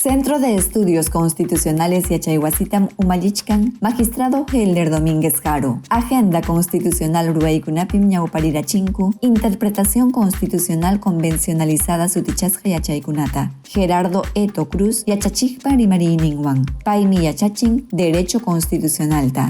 Centro de Estudios Constitucionales yachaywasitam umallichkan magistrado Helder Domínguez Haro. Agenda Constitucional ruwaykunapim ñawparirachinku Interpretación Constitucional Convencionalizada sutichasqa yachaykunata. Gerardo Eto Cruz yachachiqpa rimariyninwan. Paymi yachachin Derecho Constitucionalta.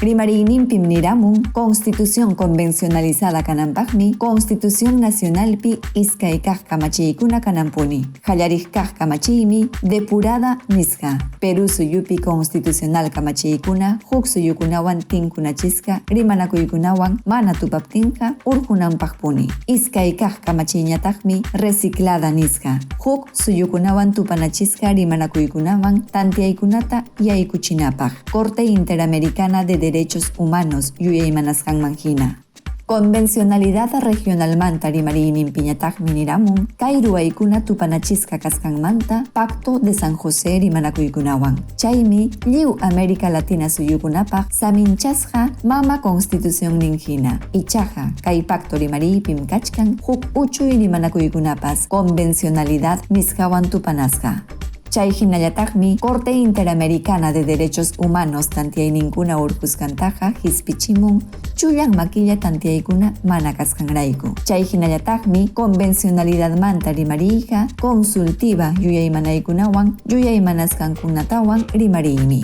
Rimariyninpim niramun Constitución convencionalizada kananpaqmi Constitución Nacionalpi iskay kaq kamachiykuna kananpuni. Qallariq kaq kamachiymi depurada nisqa. Perú suyupi constitucional kamachiykuna huk suyukunawan tinkunachisqa rimanakuykunawan mana tupaptinqa hurqunanpaqpuni. Iskay kaq kamachiyñataqmi reciclada nisqa. Huk suyukunawan tupanachisqa rimanakuykunaman tantiaykunata yaykuchinapaq. Corte Interamericana de Derechos Humanos yuyaymanasqanman hina. Convencionalidad regionalmanta rimariyninpiñataqmi niramun kay ruwaykuna tupanachisqa kasqanmanta Pacto de San José rimanakuykunawan. Chaymi lliw América Latina suyukunapaq saminchasqa mama constitucionnin hina. Ichaqa kay pacto rimariypim kachkan huk uchuy rimanakuykunapas convencionalidad nisqawan tupanasqa. Chay hinallataqmi Corte Interamericana de Derechos Humanos tantiayninkuna hurqusqantaqa hispichimun chullan makilla tantiaykuna mana kasqanrayku. Chay hinallataqmi convencionalidadmanta rimariyqa consultiva yuyaymanaykunawan yuyaymanasqankunatawan rimariymi.